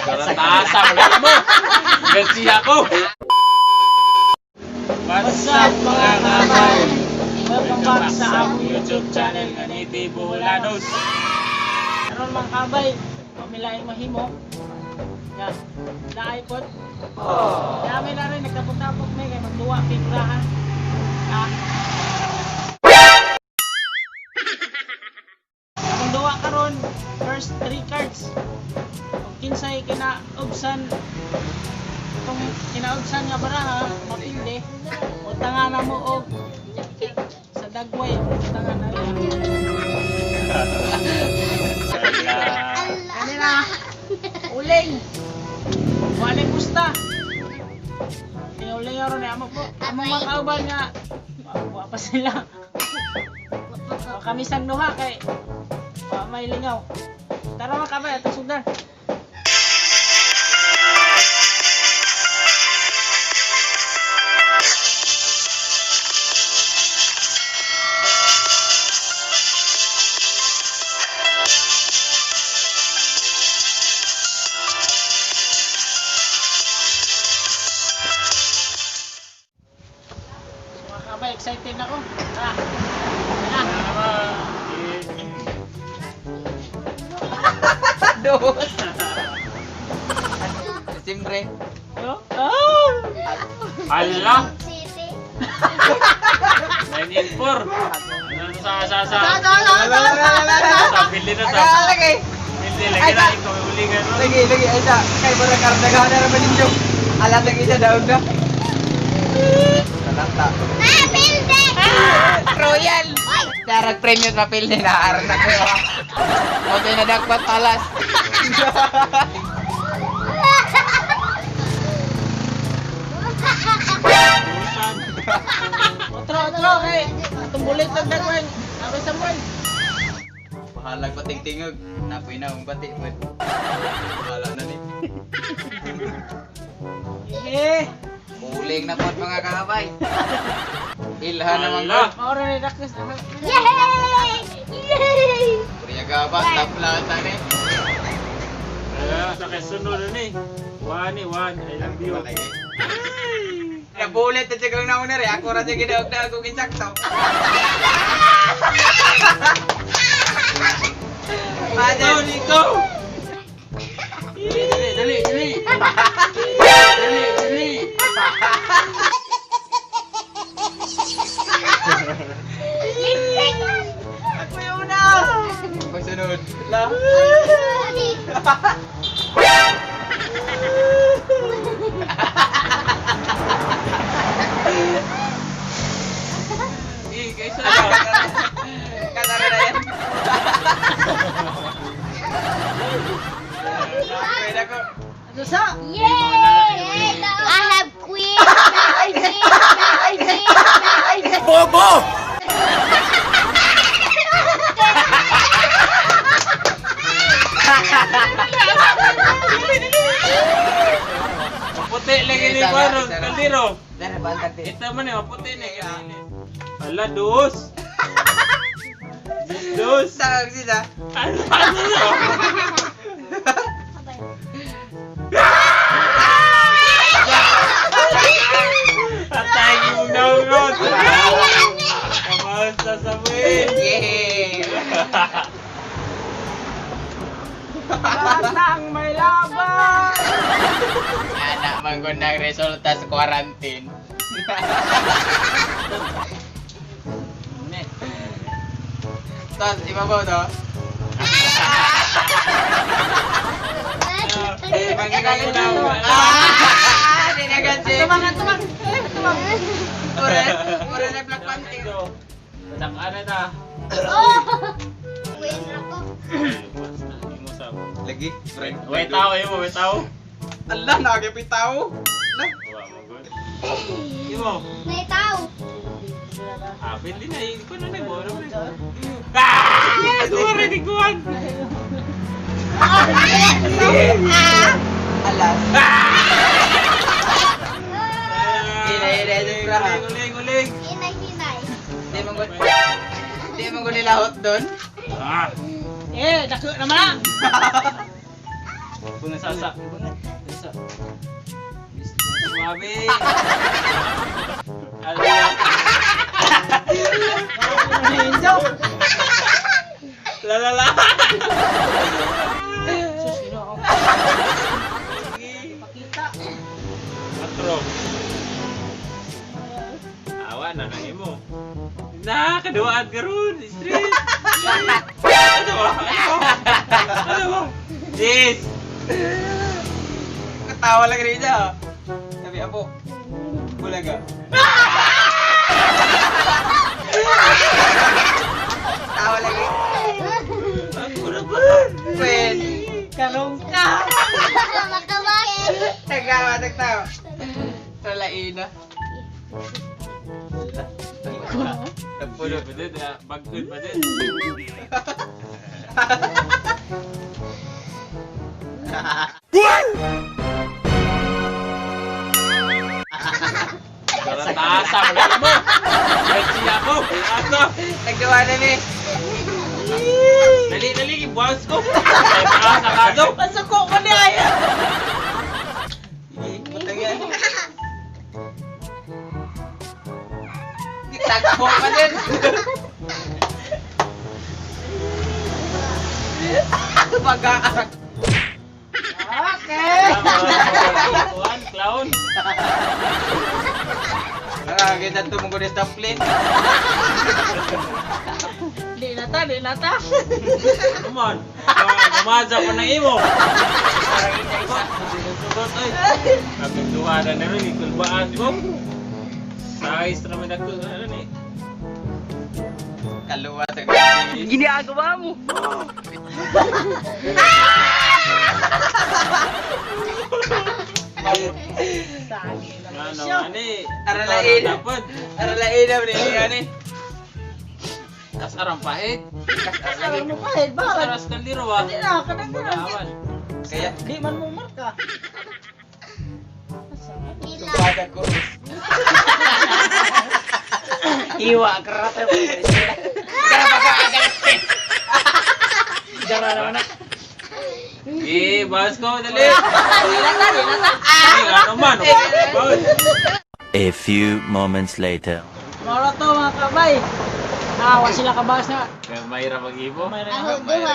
Tarantasa, wala mo. Gansiya ko. What's up, mga kabay? Welcome back sa among YouTube channel nga Niti Boholanos. Karon, mga kabay, pamilaing mahimo. Ya, laay pod. Dami na rin nagtapok-tapok may kay magduwa kay braha. Ah. Among duwa karon, first three cards. Ug kinsay kinaubsan itong kinaubsan nga baraha, mapildi. Utangan na mo og sa dagway, utangan na rin. Ano na? Uling! Wala gusta! Uling ron eh. Amo po. Amo mga kauban nga. Wa pa sila. Wa kami sang duha kay wa may lingaw. Tara, mga kabay, atong sugdan. So, mga kabay, excited na ako. Tara. Tara. Dos. Siyempre. Oh. Oh! Ala! City. 984. Ano sa Wala. Sa pili na sa. Aga, lagi. Pili lagi na ikaw uli ka no. Lagi, lagi. Ay, sa. Kay Mura Kardaga na naman ninyo. Alat lagi siya daog na. Talata. Ah, pilde! Royal! Darag premium papel nila. Aran na kayo. O na dakpat talas. Usan. Otro, otro, kay atong bulit lang dagway. Sabi sa boy. Bahalag pating tingog. Napoy na ang bati. Bahala na ni. Eh, Uling na po mga kakabay. Ilha naman Ala. ko. maura ni Dakis. Yay! Yay! Priya gaba, tapla tani. Ala, sa kasunod na ni. One eh, one. I love you. Nabulit at sigang nauna rin. Ako rin siya ginaog na akong insakto. Ikaw, ikaw! Dali, dali, dali! Dali, dali! Ako yung una! Pagsunod. La. Eh, kaysa na. Katara na yan. Pwede ako. Ano sa? Yay! I have queen! Queen! Bobo! Maputi lagi ni Isa na, Baron, isa na. kaldero. Dara, bantag din. Ito man eh, maputi na. Ala, dos! Dos! Tawag sila. Ano, ano, ano? Patay yung naunod! Kamusta sa buhay? Yay! Batang may laban! Anak, manggundang resulta sa quarantine. Tapos, ibabaw to. Ah! Dinagan si... Tumang, tumang! Tumang! Pura, pura na Black Panther. Saka na ta. Oh! Queen ako. Lagi, friend. Wait tao, ayun mo, wait tao. Allah, nagipit tao. Lah. Wa mo good. Imo. May tao. Ah, pili na, ikaw na nag mo. Ah! Sorry, di ko an. Alas. Hinay, hinay, hinay. Uling, uling, uling. Hinay, hinay. Di mo gud. Di mo gud nilahot doon. Ah! Eh, dako naman na. Bunga sasa. Sasa. Suwabe. Ano yan? Enzo. La la la. Sus, Ginoo. Pakita. Patro. Awa na nang imo. Na, kaduaan ka ron. Street. Ano ba? Ano ba? Ano ba? Yes. Katawa lang rin siya. Sabi, apo. Bulaga. Tawa lagi. Ako na ba? Pwede. Karong ka. Makawakit. Tagawa, tagtawa. Tralaina. Puno pa din. Bagkod pa din. Taasa, wala mo. Kahit siya ako. Taasa. Naggawa na ni. Dali, dali, ibuwas ko. Taasa ka daw. Pasuko ko niya. Ay. Putang yan. Tagpo pa din. Baga. Okay. Kuan, clown. Ah, kita to mong sa plane. Di na ta, di na ta. Ano man? Gumaza pa ng imo. Parang isa. Sugot, ay. Kapituhan na na rin, ikulbaan ko. Size naman ako. Ano ni? Kaluwa sa Ginagawa mo. Sagi naman Ano, siya. ano eh. Aralain. Dapat. Aralain na ni ani. Tas arang pahit. Alam mo pa eh, bakit? Aras kaldero ah. Di na, kadang na. Awan. Kaya Di man mo marka. sumbada ko. Iwa, karate. Kaya baga agad. Dara naman na. Eh, bawas ko, dali. Di na ta, di na ta. Ay, ano man. Bawas. A few moments later. Moro to mga kabay. Awa sila kabas na. Kaya mahirap mag-ibo. May Ako duha.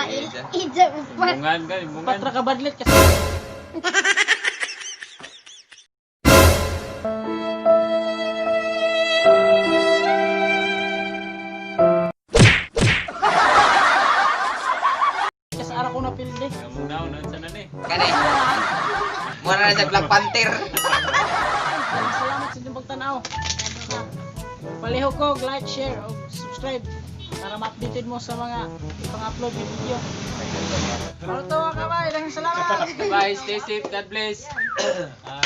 Ija upat. Bungan ka, bungan. Patra kabadlit kasi. Kasi araw ko na pildi. Kamong naon, sa na ni. Kani. Mura na sa Black Panther. Maraming salamat sa inyong pagtanaw. Palihog ko, like, share, o subscribe para ma-updated mo sa mga ipang-upload ng video. Ano to mga kabay? Daghang salamat! Bye, stay safe, God bless. Ah.